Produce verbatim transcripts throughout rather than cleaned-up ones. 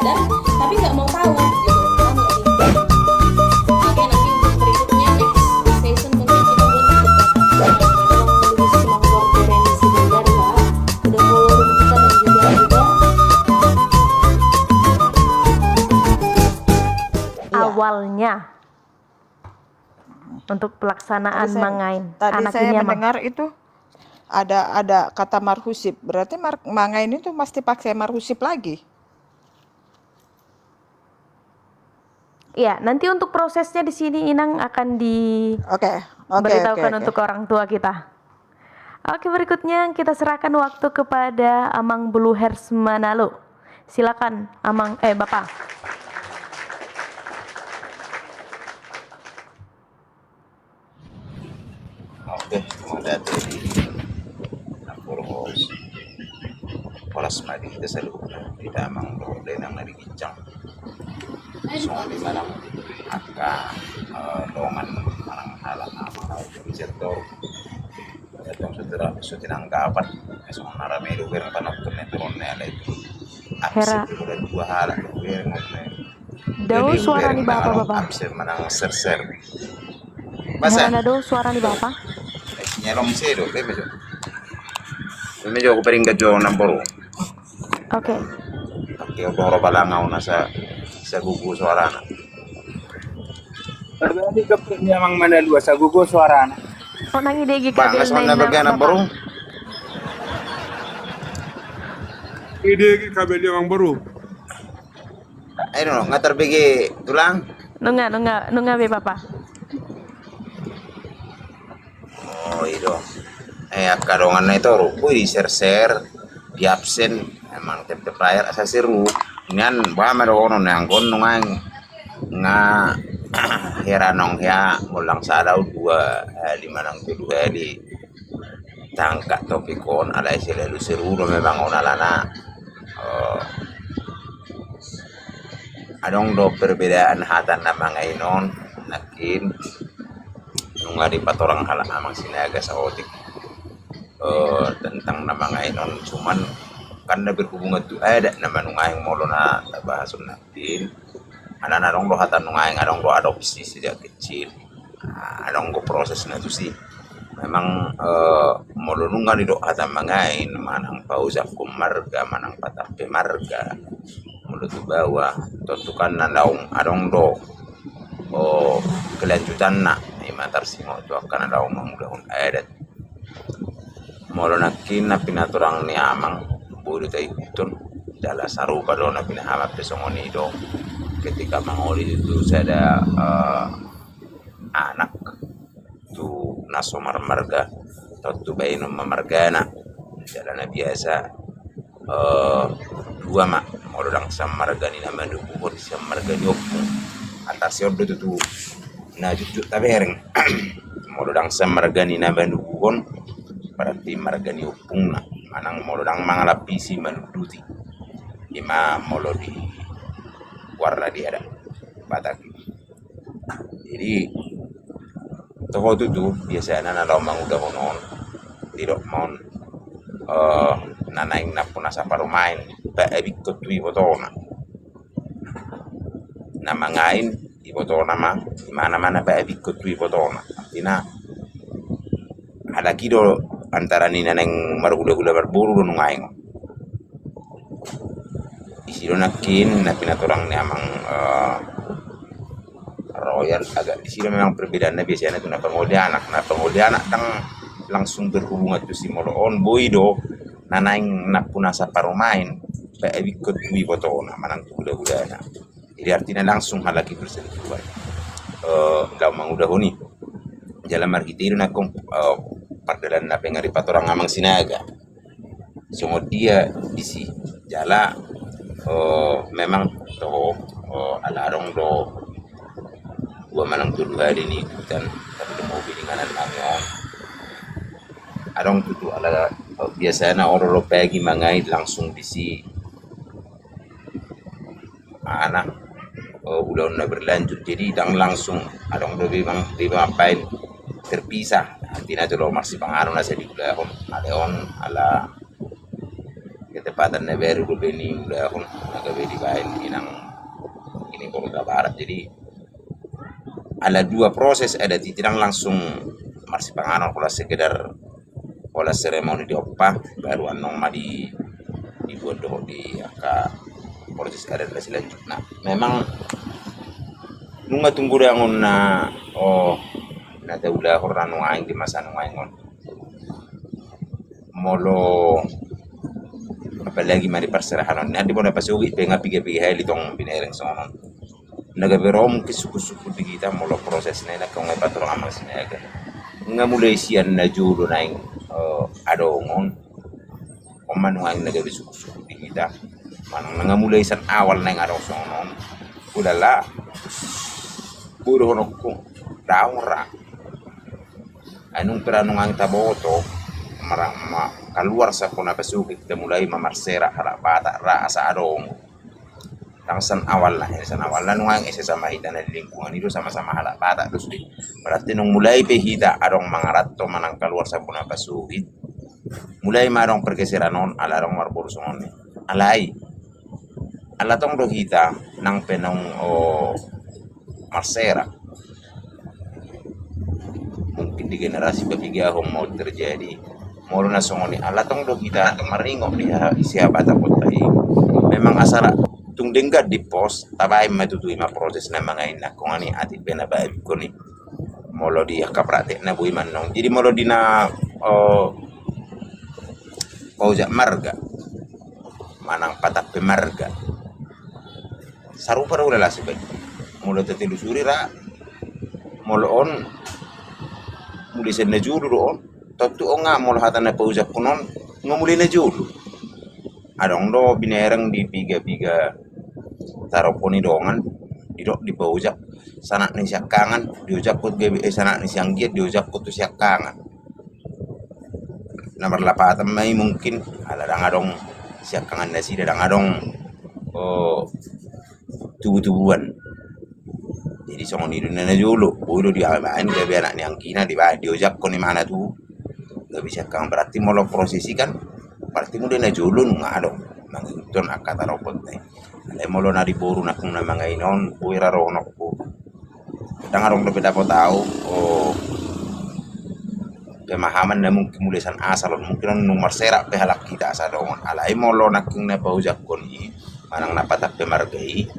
Tapi nggak mau tahu gitu. Paham nggak sih? Oke, nanti untuk berikutnya, next session, mungkin kita buat untuk Bapak. Tolong tulis nomor Terensi Bogor, ya. Udah follow room kita dan juga udah. Iya. Awalnya untuk pelaksanaan mangain. Tadi saya, tadi saya mendengar itu ada, ada kata marhusip. Berarti mar-, mangain itu mesti pakai marhusip lagi? Iya, nanti untuk prosesnya di sini Inang akan di-, oke, oke, diberitahukan, oke, oke, untuk orang tua kita. Oke, berikutnya kita serahkan waktu kepada Amang Bulu Hers Manalo. Silakan, Amang, eh, Bapak. Oke, mauliate di Amang Bulu Hers. Horas ma di hita saluhutna, di damang dohot dainang na di ginjang. Songon i manang angka, eh, dongan manang halak na manghatai di sektor. Antong so tira-, so tinanggapan, eh, songon na rame do bereng panonton na turun na alai. Hera. Absen do dua halak do bereng, eh. Dao suara ni Bapak, Bapak. Absen manang serser. Masa? Hera, na dao suara ni Bapak. Eh, sinyal om sedo, be mejo. Be mejo, huperingkat jo namboru. Oke. Oke, udah ro balangau na sa-, sagogo suarana. Tadi keprek ni Amang Manalo, sagogo suarana. Oh, nang idege kabel na, Bapak. Idege kabel ni Amang Boru. Ayo, no, nga tarbege tulang. Nunga, nunga, nunga be, Bapak. Oh, i do. Eh, angka dongan na i toru, boi di serser, di absen, emang tep-tep layar, asa seru. Nian, boha ma dohonon, anggo on nuaeng nga hera nang hea, molo ndang salah au dua hali manang tolu hali taangkat topik on, alai selalu seru do memang on alana, eh, adong do perbedaan hata na mangain on, nangkin nunga dipatorang halak Amang Sinaga saotik, eh, tentang na mangain on, cuman kan na berhubungan tu adat nama nuaeng molo na tabahason nangkin. Alana adong do hata nuaeng, adong do adopsi sejak kecil. Ah, adong do prosesna tusi. Memang, eh, molo nunga didok hata mangain, manang paujakkon marga, manang patampe marga, molo tu baoa, tontu kan na daong, adong do, oh, kelanjutanna, ima tarsingot tu angka na daong mangulahon adat. Molo nangkin na pinatorang ni Amang, boi do taihuthon, jala sarupa do na pinahaman pe songon i do, ketika mangoli tu sada, eh, anak tu na so marmarga, tontu baenon ma margana, jala na biasa, eh, dua ma, molo ndang sian marga ni na manubuhon, sian marga ni ompung. Atas i on do tutu na jotjot tabereng. Molo ndang sian marga ni na manubuhon, berarti marga ni ompungna. Manang molo ndang mangalapisi, manunduti. Ima molo di warna di adat Batak. Jadi, toho tutu, biasana na laho mangulahon on, didok ma on, eh, na naeng nampuna saparumaen, baabingkon tu ibotona. Na mangain, ibotona ma, imana ma na baabingkon tu ibotona. Artina, halak i do antara ni na naeng marhulahula marboru do nuaeng on. Disi do nangkin na pinatorang ni Amang, eh, Royan, agak disi do memang perbedaanna biasana tu na pangoli anak. Na pangoli anak ndang langsung berhubungan tusi, molo on boi do na naeng nampuna saparumaen, baabingkon tu ibotona manang tu hulahulana. Jadi artina langsung halak i bersentuhan, eh, laho mangulahon i. Jala marhite i do nangkin, eh, pardalan na pe nga dipatorang Amang Sinaga. Songon dia disi, jala, eh, memang toho, eh, ala adong do dua manang tolu hali nihuthon, tapi do mau bininganan nami on. Adong tutu ala, eh, biasana olo do pagi mangain langsung disi. Ana, eh, ulaon na berlanjut. Jadi ndang langsung, adong do memang, memang baen terpisah. Artina jolo marsipanganon asa diulahon. Alai on, ala ketepatan na baru do be niulahon. gabe dibaen inang ini Polda Barat. Jadi ala dua proses adat i, tidak langsung marsipanganon, holan sekedar holan seremoni di ompa, baru annon ma di dibuat dohot di angka proses adat na selanjutna. Memang nunga tung godang on na, oh, na taulahon na nuaeng di masa nuaeng on. Molo apalagi ma di parserahan on, na di bona pasogit pe nga piga-piga hali tong binereng songon on. Na gabe ro mungkin sungkun-sungkun di hita molo prosesna i na kau nga patorang amang Sinaga. Nga mulai sian na jolo naeng, eh, adong on. On ma nuaeng na gabe sungkun-sungkun di hita. Manang na nga mulai sian awal naeng adong songon on. Ulala. Boi dohononku. Daong ra. Ai nung pe ra nuaeng taboto. Mara-, ma-, kaluar sian bona pasogit, mulai ma marserak halak Batak ra asa adong. Ndang sian awalna, eh, sian awalna nuaeng ese sama hita na di lingkungan i do, sama-sama halak Batak do sude. Berarti nung mulai pe hita adong mangaranto manang kaluar sian bona pasogit, mulai ma adong pergeseran on, ala adong marboru songon i. Alai ala tong do hita nang pe nung, oh, marserak. Mungkin di generasi papigahon mau terjadi. Molo na songon i, ala tong do hita maringot di ha-, isi habatahonta i. Memang asa ra tung denggan di pos, tabaen ma tutu i ma proses na mangain na kongani atik pe na baen koni. Molo di angka praktek na boi mannong. Jadi molo di na, oh, paojak marga manang patampe marga. Sarupa do ulala sibaen. Molo tatelusuri ra, molo on mulai sian na jolo do on. Tontu on nga molo hata na paojakkon on nga mulai na jolo. Adong do binereng di piga-piga tarombo ni dongan, didok dipaojak sanak ni siangkangan, diojakkon gabe, eh, sanak ni sianggian, diojakkon tu siangkangan. Na marlapatan ma i mungkin, ala ndang adong siangkangan nasida, ndang adong, oh, tubu-tubuan. Jadi songon i do na jolo, boi do dibaen gabe anak ni anggina, dibaen diojakkon imana tu gabe siangkangan. Berarti molo proses i kan, berarti mulai na jolo nunga adong mangihuthon angka tarombonta i. Alai molo na di boru nangkung na mangain on, boi ra dohononku. Ndang adong dope dapot au, oh, pemahaman na mungkin mulai sian asal on, mungkin on nung marserak pe halak hita asa adong on. Alai molo nangkung na paojakkon i manang na patampe marga i,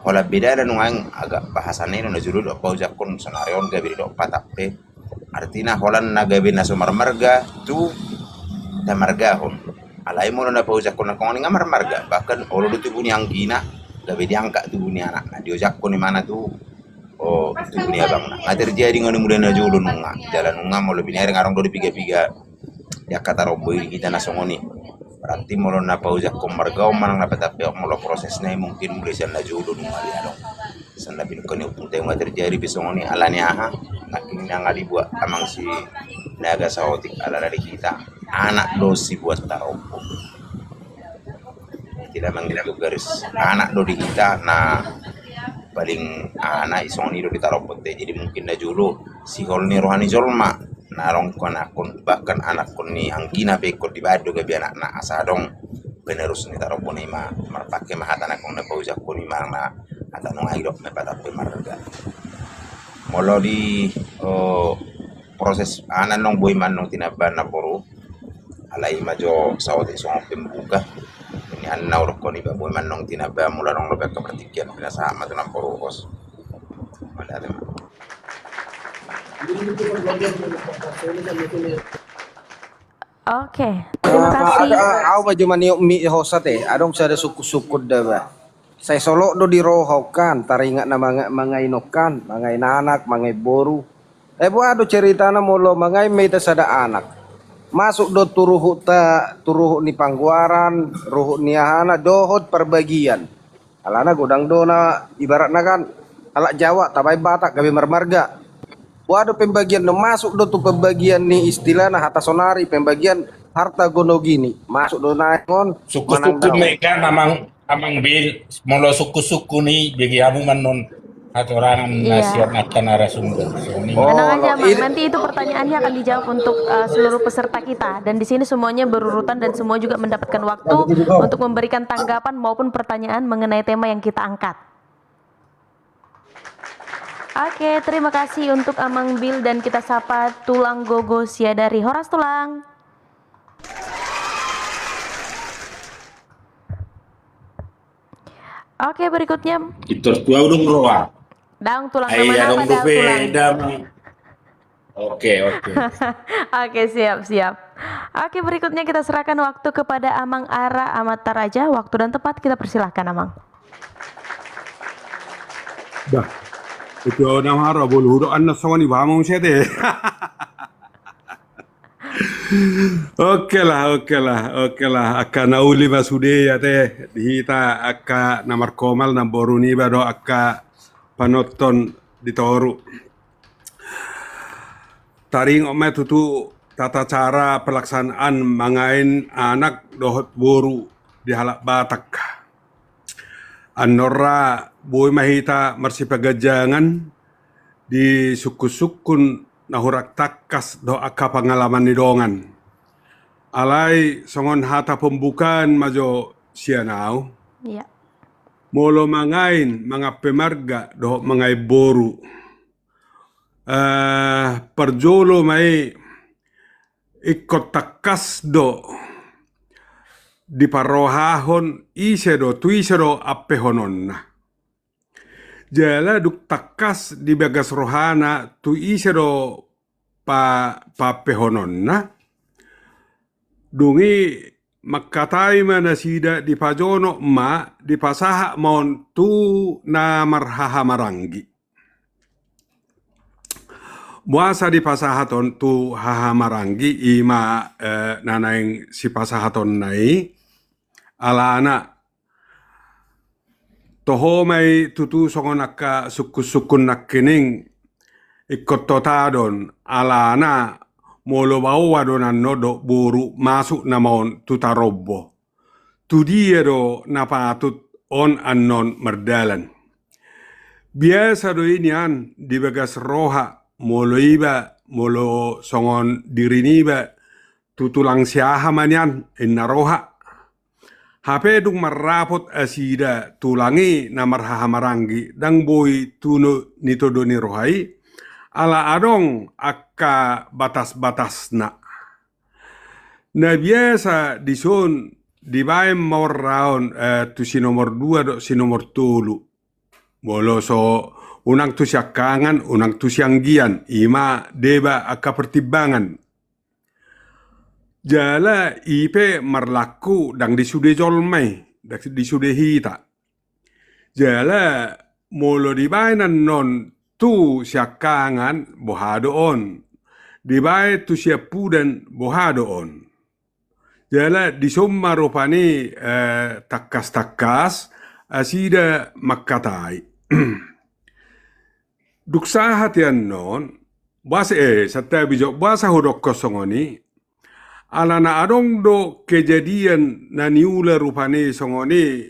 holan bedana nuaeng agak bahasana i do, na jolo do paojakkon, sonari on gabe didok patampe. Artina holan na gabe na so marmarga tu tamargahon. Alai molo na paojakkon nangkung on nga marmarga, bahkan olo do tubu ni anggina, gabe diangkat tubu ni anakna, diojakkon imana tu, oh, tubu ni abangna. Nga terjadi ngoni mulai na jolo nunga. Jala nunga molo binereng adong do di piga-piga di angka tarombo i di hita na songon i. Berarti molo na paojakkon marga on manang na patampe on, molo prosesna i mungkin mulai sian na jolo nunga di adong. Sian na pinungka ni ompunta i nga terjadi pe songon i, ala ni aha? Nangkin na nga dibuat amang Sinaga saotik, ala na di hita anak do sibuat tarombo. Tidak manggitu garis anak do di hita na paling anak i songon i do di tarombonta i. Jadi mungkin na jolo sihol ni roha ni jolma na adong anakkon, bahkan anakkon ni anggina pe ingkon dibaen do gabe anakna asa adong penerus ni tarombona i ma, marpake ma hata nangkung na paojakkon i manang na hata nunga didok na patampe marga. Molo di, oh, proses aha nang boi mannong tinaba na boru, alai ma jo saotik songon pembuka. Ini anna urukkon iba boi mannong tinaba mula adong dope angka partingkian pinasahat ma tu na boru host. Mauliate ma. Oke, terima kasih. Au ma jo maniop mi hosa te, adong sada sungkun-sungkun da ba. Sai solot do di roha on kan, taringot na manga-, mangain on kan, mangain anak, mangain boru. Eh, boha do ceritana molo mangain ma hita sada anak. Masuk do tu ruhutta, tu ruhut ni panggoaran, ruhut ni ahana, dohot parbagian. Alana godang do na ibaratna kan, halak Jawa, tabaen Batak, gabe marmarga. Boha do pembagian do, masuk do tu pembagian ni istilahna hata sonari, pembagian harta gonogini. Masuk do naeng on, manang daong. Sungkun-sungkun ma i kan, amang, amang Bil, molo sungkun-sungkun i, bege hamu ma annon. Hatorangan na sian angka narasumber. Tenang aja, Mang. Nanti itu pertanyaannya akan dijawab untuk, eh, seluruh peserta kita. Dan di sini semuanya berurutan dan semua juga mendapatkan waktu untuk memberikan tanggapan maupun pertanyaan mengenai tema yang kita angkat. Oke, terima kasih untuk Amang Bil dan kita sapa Tulang Gogo Siadari. Horas, Tulang. Oke, berikutnya. Pintor tu au dung roha. Daong, Tulang, nama-nama daong, Tulang. Oke, oke. Oke, siap, siap. Oke, berikutnya kita serahkan waktu kepada Amang Ara Amata Raja. Waktu dan tempat kita persilahkan, Amang. Dah. Itu nama Ara, bolu hudok annas songon i, bamung sete. Oke lah, oke lah, oke lah. Angka na uli ma sude, ate, di hita angka na markomal, namboru niba dohot angka panonton di toru. Taringot ma tutu tata cara pelaksanaan mangain anak dohot boru di halak Batak. Annon ra boi ma hita marsipaganjangan di sungkun-sungkun na hurang tangkas dohot angka pangalaman ni dongan. Alai songon hata pembukaan ma jo sian au. Iya. Molo mangain, mangampe marga dohot mangain boru. Eh, parjolo ma i, ingkon tangkas do diparrohahon ise do, tu ise do ampehononna. Jala dung tangkas di bagas rohana tu ise do pa-, paampehononna, dung i mangkatai ma nasida, dipajonok ma, dipasahat ma on tu na marhahamaranggi. Boasa dipasahat on tu hahamaranggi, i ma, eh, na naeng sipasahatonna i, alana toho ma i tutu songon angka sungkun-sungkun nangkining, ingkon totadon, alana molo baoa do annon dohot boru, masuk nama on tu tarombo. Tu dia do na patut on annon mardalan? Biasa do i nian di bagas roha, molo iba, molo songon diri niba, tu tulang si aha ma nian, inna roha. Hape dung marrapot asida tulang i na marhahamaranggi, ndang boi tu no-, nitodo ni roha i, ala adong angka batas-batasna. Na biasa dison dibaen ma on raon, eh, tu si nomor dua dohot si nomor tolu. Molo so unang tu siangkangan, unang tu sianggian, i ma deba angka pertimbangan. Jala i pe marlaku ndang di sude jolma i, ndang di sude hita. Jala molo dibaen annon tu siangkangan, boha do on? Dibaen tu siampudan, boha do on? Jala dison ma rupani, eh, tangkas-tangkas asida mangkatai. Dung sahat i annon, boasa, eh, santabi jo, boasa hudokkon songon i? Alana adong do kejadian na niula rupani songon i,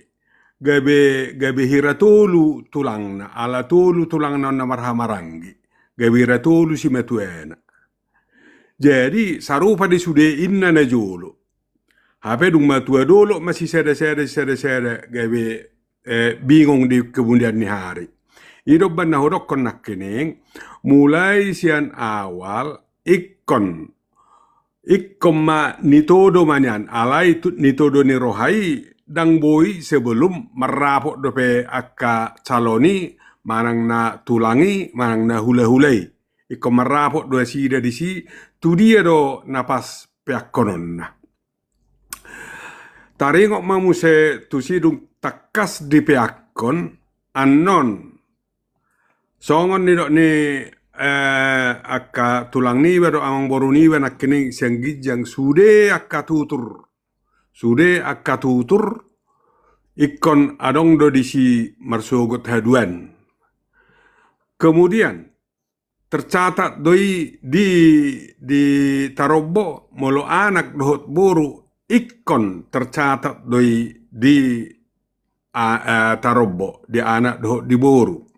gabe, gabe hira tolu tulangna, ala tolu tulangna on na marhahamaranggi, gabe hira tolu simatuana. Jadi sarupa di sude inna najolo. Hape dung matua dolok ma sisada-sada, sisada-sada, gabe, eh, bingung di kemudian ni hari. I do umbahen na hudokkon nangkining, mulai sian awal, ingkon, ingkon ma nitodo ma nian, alai tu-, nitodo ni roha i ndang boi sebelum marrapot dope angka calon i, manang na tulang i, manang na hulahula i. Ingkon marrapot do asida disi, tu dia do na pas peakkononna. Taringot ma muse tusi dung tangkas dipeakkon, annon. Songon nidok ni, eh, angka tulang niba dohot amangboru niba nangkining sian ginjang, sude angka tutur. Sude angka tutur, ingkon adong do disi marsogot haduan. Kemudian, tercatat do i di, di tarombo, molo anak dohot boru, ingkon tercatat do i di, a, a, tarombo, di anak dohot di boru.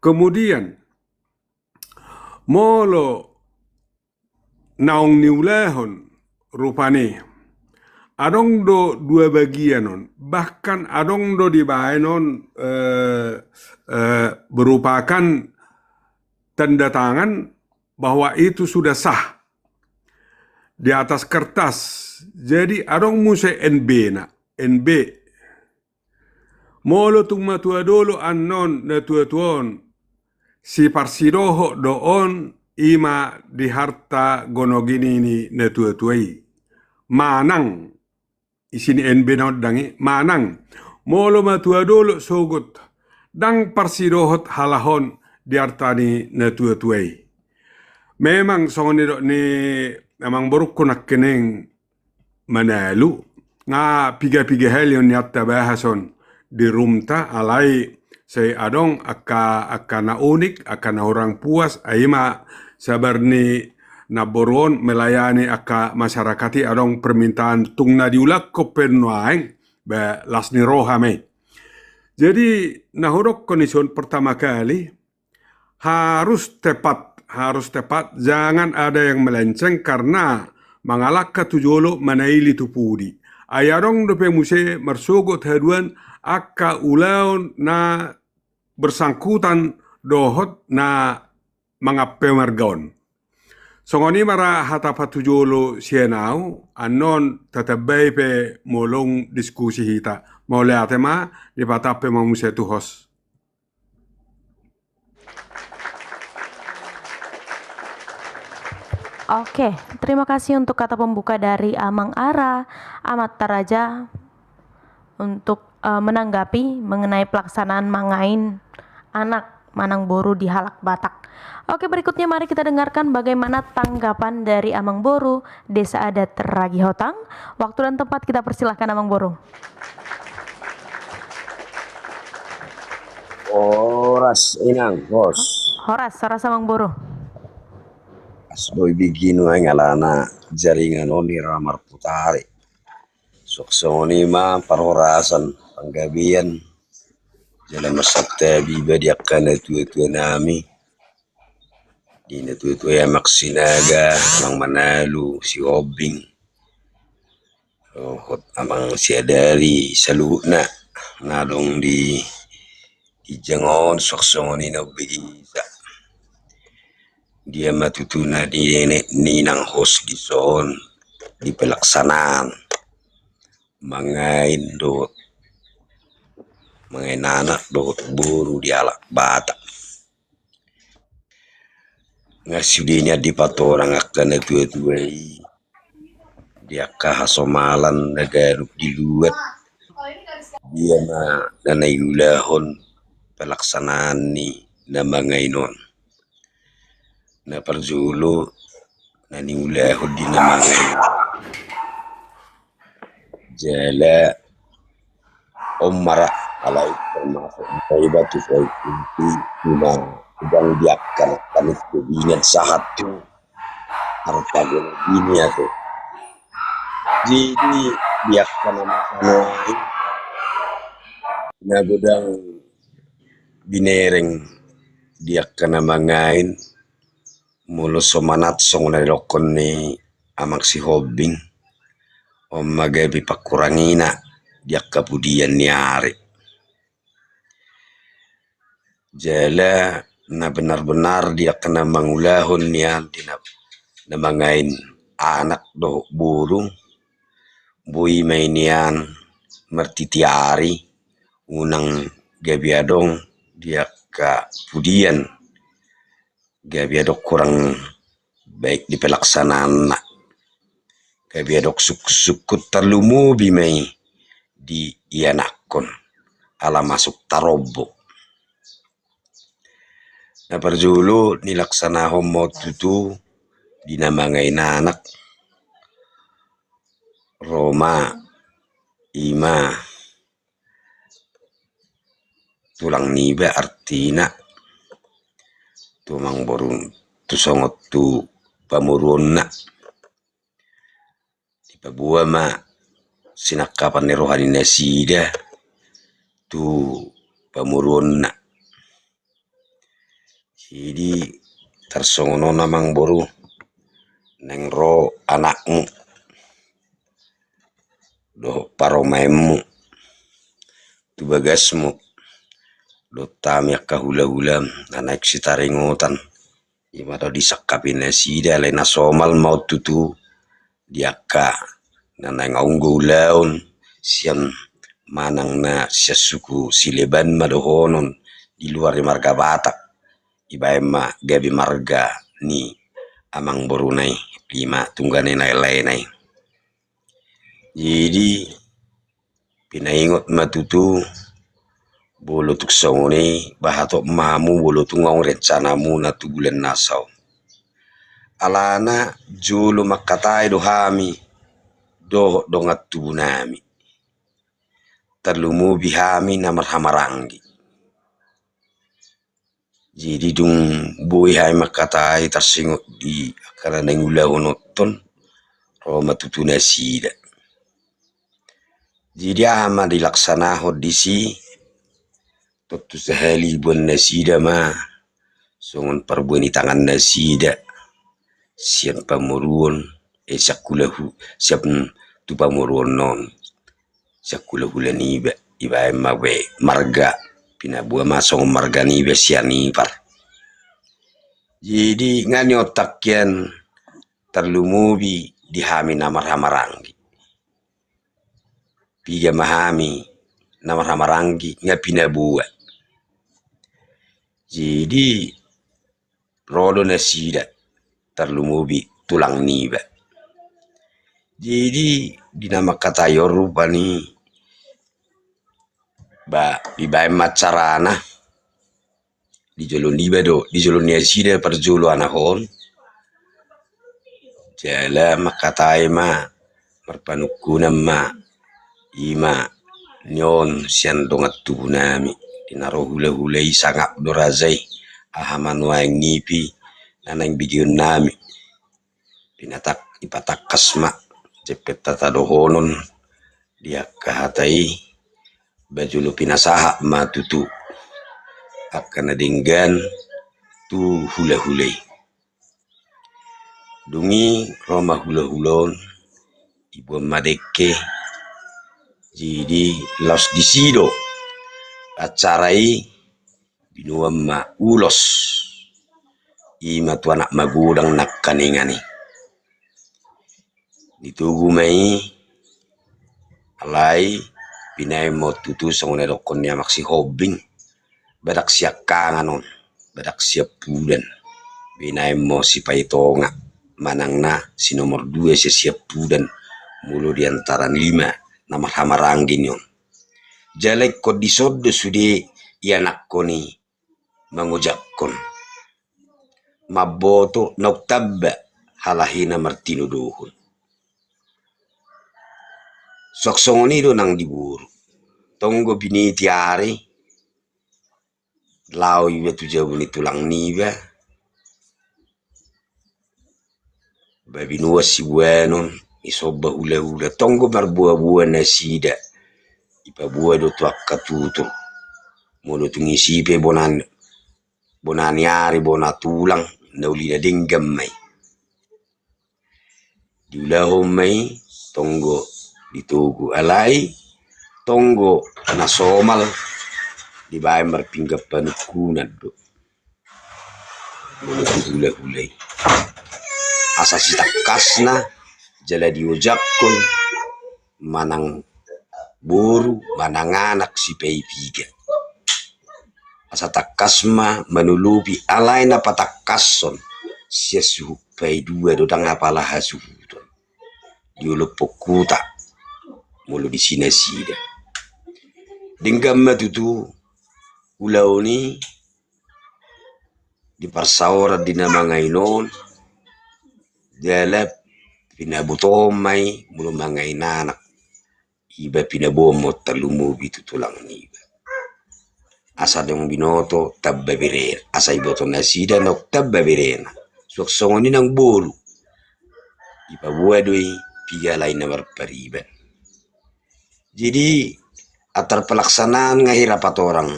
Kemudian, molo naung niulahon rupani, adong do dua bagian on, bahkan adong do dibaen on, eh, eh, berupakan tanda tangan bahwa itu sudah sah di atas kertas. Jadi adong muse N B-na, N B. Molo tung matua dolok annon na tuatua on, siparsidohot do on, i ma di harta gonogini ni na tuatua i. Manang, isi ni N B na on dang i, manang molo matua dolok sogot, dang parsidohot halak on di harta ni na tuatua i. Memang songon nidok ni amangborungku nangkining Manalu, nga piga-piga hali on nian tabahas on di rumta, alai sai adong angka, angka na unik, angka na hurang puas, ai ma sabar ni namboru on melayani angka masyarakat i, adong permintaan tung na diulakkon pe nuaeng, ba las ni roha ma i. Jadi, na hudokkon i son pertama kali, harus tepat, harus tepat, jangan ada yang melenceng, karena mangalangka tu jolo, manaili tu pudi. Ai adong dope muse marsogot haduan angka ulaon na bersangkutan dohot na mangampe marga on. Songon i ma ra hata patujolo sian au, annon tatambai pe molo dung diskusi hita. Mauliate ma, dipatampak ma muse tu host. Oke, terima kasih untuk kata pembuka dari Amang Ara, Amanta Raja, untuk, eh, menanggapi mengenai pelaksanaan mangain anak manang boru di halak Batak. Oke, berikutnya mari kita dengarkan bagaimana tanggapan dari Amangboru Desa Adat Ragihotang. Waktu dan tempat kita persilahkan, Amangboru. Horas, Inang, horas. Horas, horas, Amangboru. Pas do i begi nuaeng alana jaringan on i ra marputar i. Suang songon i ma parhorasan, panggabean, jala marsantabi iba di angka na tuatua nami, di na tuatua i Amang Sinaga, Amang Manalu, Sihombing, dohot Amang Siadari, saluhutna na adong di ginjang on, suang songon i na umbegesa. Dia ma tutu na di nenek ni nang host dison di pelaksanaan mangain dohot, mangain anak dohot boru di halak Batak. Nga sude nian dipatorang angka na tuatua i di angka hasomalan na ganup di luat. Dia ma na niulahon pelaksanaan ni na mangain on. Na parjolo na niulahon di na mangain on. Jala on ma ra, alai termasuk iba tu poin inti, ima godang di angka na tadingan sahat tu harta gonogini ate. Jadi di angka na masa nuaeng na godang binereng di angka na mangain, molo so manat songon na didokkon ni Amang Sihombing, on ma gabe pangkurangina di angka pudian ni ari. Jala na benar-benar di angka na mangulahon nian di na, na mangain anak dohot boru, boi ma i nian martiti ari, unang gabe adong di angka pudian gabe adong kurang baik di pelaksanaanna. Gabe adong sungkun-sungkun tarlumobi ma i di ianakhon ala masuk tarombo. Na parjolo nilaksanahon ma on tutu di na mangain anak, ro ma, ima tulang niba artina tu amangboru, tu songon tu pamoruonna. Dipaboa ma sinangkapan ni roha ni nasida tu pamoruonna. Jadi tarsongon on amangboru, naeng ro anakmu dohot parumaenmu tu bagasmu dohot hami angka hulahulam na naeng sitaringotan. Ima do disangkapi nasida, alai na somal ma on tutu di angka na naeng aung do ulaon sian manang na sian suku Sileban ma dohonon di luar ni marga Batak. Ibaen ma gabe marga ni amangboruna i, lima tunggal ni na lae-laena i. Jadi pinaingot ma tutu, molo tung songon i, bahat ma hamu molo tung adong rencanamuna tu bulan na saon. Alana jolo mangkatai do hami dohot dongan tubunami, tarlumobi hami na marhahamaranggi. Jadi dung boi hami mangkatai, tarsingot di angka na naeng ulaononton, ro ma tutu nasida. Jadi aha ma dilaksanahon disi? Tontu sahali iboan nasida ma songon parbue ni tangan nasida sian pamoruon, eh, sian hulahu-, sian tu pamoruon on, sian hulahula niba, ibaen ma be marga, pinaboa ma songon marga niba sian ipar. Jadi nga ni otak ian tarlumobi di hami na marhahamaranggi. Piga ma hami na marhahamaranggi nga pinaboa. Jadi ro do nasida, tarlumobi tulang niba. Jadi di na mangkatai on rupani, ba, dibaen ma carana. Di jolo niba do, di jolo ni nasida parjolo anahon. Jala mangkatai ma, marpanungkunan ma, ima nion sian dongan tubunami. Di na ro hulahula i sangap do raja i, aha ma nuaeng nipi na naeng begeonnami. Pinatak-, ipatangkas ma, jempek tata dohonon di angka hata i, ba jolo pinasahat ma tutu angka na denggan tu hulahula i. Dung i ro ma hulahula on, iboan ma dengke. Jadi laos disi do acara i, binoan ma ulos, ima tu anak magodang nangkaningan i. Ditogu ma i, alai binaen ma on tutu songon na didokkon ni Amak Sihombing, badak siangkangan on, badak siampudan. Binaen ma on sipaitonga manang na sinomor dua sian siampudan molo di antara lima na marhahamaranggi nion. Jala ingkon dison do sude ianakkon i mangojakkon, mamboto naung tamba halak i na martinodohon. Suang songon i do nang di boru. Tonggo biniti ari, laho iba tu jabu ni tulang niba, ba binoan siboanon, disomba hulahula, tonggo marboaboa nasida. Ipaboa do tu angka tutur. Molo tung isi pe bona, bona ni ari, bona tulang, na uli na denggan ma i. Diulahon ma i, tonggo ditogu, alai tonggo na somal dibaen marpinggan panungkunan do. Molo tu hulahula i, asa sitangkasna jala diojakkon manang boru manang anak sipaipiga. Asa tangkas ma manolopi, alai na patangkashon sian suhut paidua do, ndang apala hasuhuton. Di olophon huta molo disi nasida. Denggan ma tutu ulaon i di parsaoran di na mangain on, jala pinabotohon ma i molo mangain anak. Iba pinaboa ma on tarlumobi tu tulang niba. Asa naung binoto tamba berena, asa iboto nasida naung tamba berena. Suang songon i nang boru. Ipaboa do i piga lae na marpariban. Jadi antar pelaksanaan nga hira patorang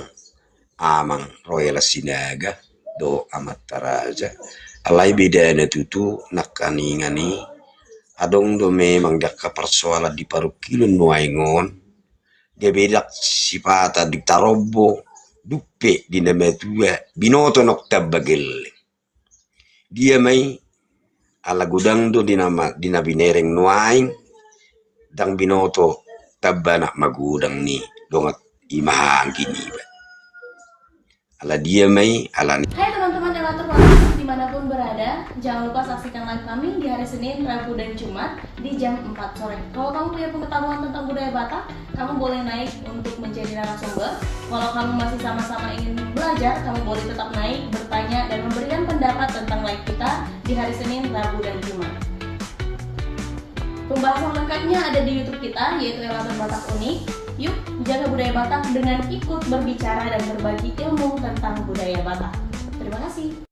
Amang Royal Sinaga. do amanta raja. Alai bedana tutu nangkaningan i, adong do memang di angka parsoalan di parungkilon nuaeng on, gabe ndang sipata di tarombo, dung pe di na matua binoto nang tamba gelleng. Dia ma i, ala godang do di na ma-, di na binereng nuaeng, ndang binoto tamba anak magodang ni dongan i ma anggi niba. Ala dia ma i, ala ni. Hai teman-teman Elator Podcast dimanapun berada, jangan lupa saksikan live kami di hari Senin, Rabu, dan Jumat di jam empat sore. Kalau kamu punya pengetahuan tentang budaya Batak, kamu boleh naik untuk menjadi narasumber. Kalau kamu masih sama-sama ingin belajar, kamu boleh tetap naik, bertanya, dan memberikan pendapat tentang live kita di hari Senin, Rabu, dan Jumat. Pembahasan lengkapnya ada di YouTube kita, yaitu Elator Batak Unik. Yuk, jaga budaya Batak dengan ikut berbicara dan berbagi ilmu tentang budaya Batak. Terima kasih.